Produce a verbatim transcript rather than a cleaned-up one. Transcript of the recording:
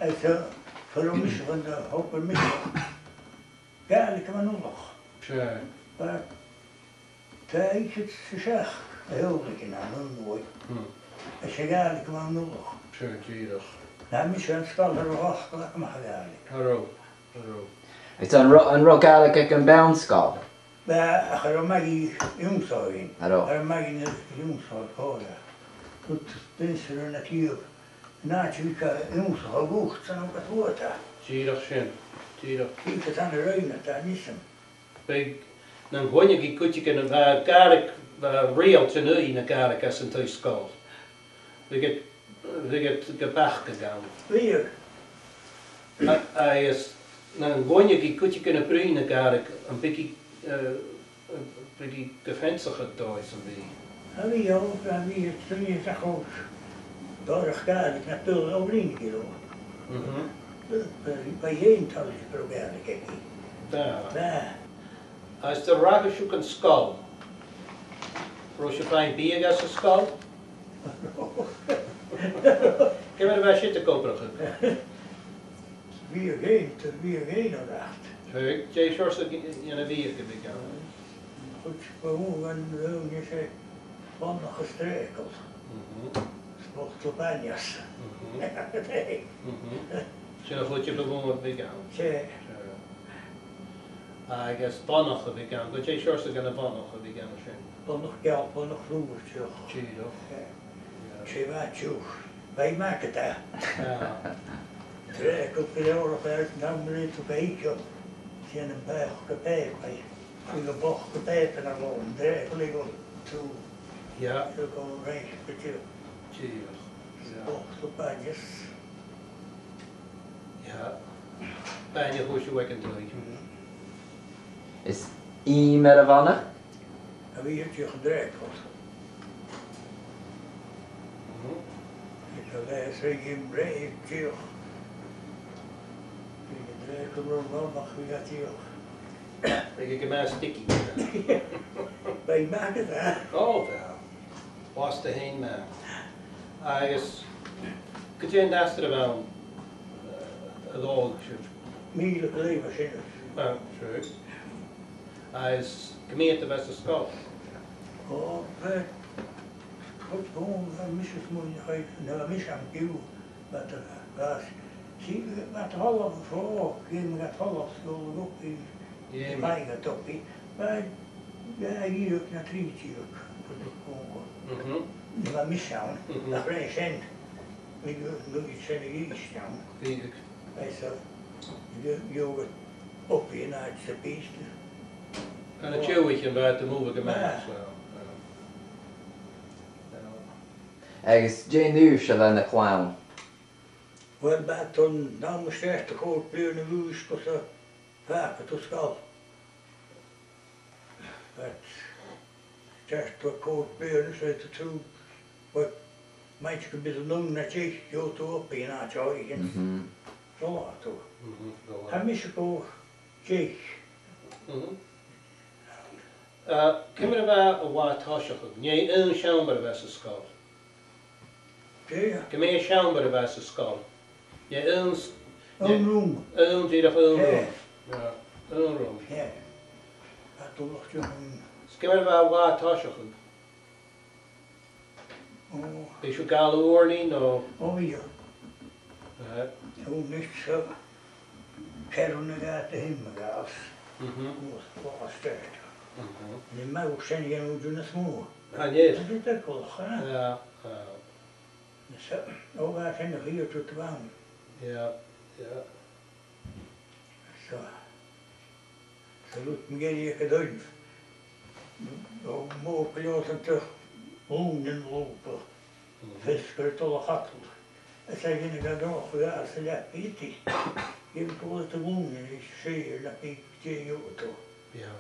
Agus, eh, far an robh mise, far an do thogadh mise, Gàidhlig mun Uallach. Seadh. Bha, tha fhichead 's a seachd a theaghlaichean ann an Dùn Omhain. Hmm. Is e Gàidhlig mun Uallach. Seadh, dìreach. Tha mise an sgoil air a' Ghàidhlig, a' Ghàidhlig. Cha robh, cha robh. Agus an robh, an robh Gàidhlig aig a' bhun-sgoil? Bha, ach cha robh mi ag ionnsachadh. Cha robh. Cha robh mi ag ionnsachadh còmhla. Thug duine sam bith a thigeadh an àite a bha ionnsachadh dhut san àm a bha thu. Dìreach sin, dìreach. Bha iad ann an roinn a tha a-nis ann. Bha, nan cluinneadh cuideigin a bha Gàidhlig, bha riaghailt an aghaidh na Gàidhlig anns an taigh-sgoil. Bhiodh iad, bhiodh iad ga bacadh ann. Bhiodh. A-, agus nan cluinneadh cuideigin a' bruidhinn na Gàidhlig, am biodh i, eh, am biodh i gu feansachadh dha-san, am biodh? A bhiodh, a bhiodh, 's a bhiodh iad cho dòrach Gàidhlig na dol a bhruidhinn gu leòr. Mhm. Bha, bha, bha i fhèin toilichte gu robh Gàidhlig aice. Bha. Bha. Agus nuair a rachadh sibh dhan sgoil, an robh sibh a' faighinn biadh anns an sgoil? Ciamar a bha siud ag obrachadh? Bhiodh fhèin, bhiodh fhèin a' faighinn. Dè seòrsa dhen a' bhiadh a bhiodh ann? Chuid bu mhotha dhen a' bhiadh, 's e bonnach is dreuchd. Mhm. 'S botal bainne. Mhm. Mhm. Sin a' chuid bu mhotha a bhiodh ann. 'S e. Seadh. Agus bonnach a bhiodh ann. Gu dè seòrsa dhen a' bhonnach a bhiodh ann an sin? Bonnach geal, bonnach fluair, dìreach. Dìreach. 'S e. Yeah. 'S e bha tiugh. Bha i math gu dearbh. Yeah. Dreuchd gu leòr a bha ann an àm a bha thu ga ithe. Sin am beachd a bh' ann. Bha am beachd a bh' ann a' lomb, dreuchd le gu tu. Yeah. Le gu rèis gu tu. Dìreach. Yeah. Botal bainne. Yeah. Bainne a chuireadh sibh aig an taigh. Mhm. Is ìm air a' bhonnach? A bhiodh iad a' dìreadh an dreuchd. Mhm. Is a bheil e seo ag ìm rèidh dìreach. Bhiodh an dreuchd gu math math, bhiodh e dìreach. Bhiodh e gu math sticky. Bha e math gu dearbh. Ò, bha. Bha e math. Agus gu dè an t-astar a bh' ann, eh, a dh'òl sibh? Mìle gu leth mar sin. Ah, true. Agus gu mì-fhada a bha san sgoil? Ò, bha, bha, bha mise a' smaoineachadh, nuair a bha mise ann an-diugh, bha, bha, 's e, bha a' tòrr fo, dh'fheumadh a' tòrr sgoil a dhol a-mach. Dh'fheumadh. Bha e a' togail, bha, bha e dà dheug no trì deug, gu dè chunga. Mhm. Nuair a bha mise ann, mhm, nach robh sin, bhiodh, bhiodh sin a dh'fhios ann. Bhiodh. Bha e so, bhiodh, bhiodh e a' togail an àite sa bhìos. An e tiugh a bha iad a' mùbhadh a-mach? Bha. Well, well. Agus dè an aois a bha na cloinn? Well, bha iad an àm a start a' chòig bliadhna a dh'aois gus am fàgadh tu sgoil. Bha iad a' start a' chòig bliadhna, 's e tu, well, maighstir, gum biodh tu naoi no deich, gheibheadh tu obair an àite sin. Mhm. Seo leat thu. Mhm, seo leat. Tha mise gu deich. Mhm. Eh, ciamar a bha an latha a' tòiseachadh? An e aon seòmar a bha san sgoil? Dè? Gu mì-sheòmar a bha san sgoil. An e aon s-, an e aon rùm? Aon, dìreach aon rùm. Yeah. Yeah, aon rùm. Yeah. Tha dùil agam. Is ciamar a bha an latha a' tòiseachadh? Ò. Bha sibh a' gabhail ùrnaigh, no? Ò, bha. Eh. Ùrnaigh, so, ceathramh na ghabhadh tu, iomadh a ghabhas. Mhm. Gus an latha a start. Mhm. An e math sin a dhèanamh, no nas motha? Chan eil. Tha e dìreach, eh? Yeah, yeah. So, ò, bha sin a' chiad rud a bh' ann. Yeah, yeah. So, so rud mu dheireadh aig an taigh, o, mòr gu leòr, 's an t-, glùinean lùbadh. Mhm. Feasgar a' dol a chadal. Is e sin a' dol a dh'fhàs san leabaidh. Gheibheadh tu a' ghlùinean is sèithear leabaidh dè gheibheadh tu. Yeah.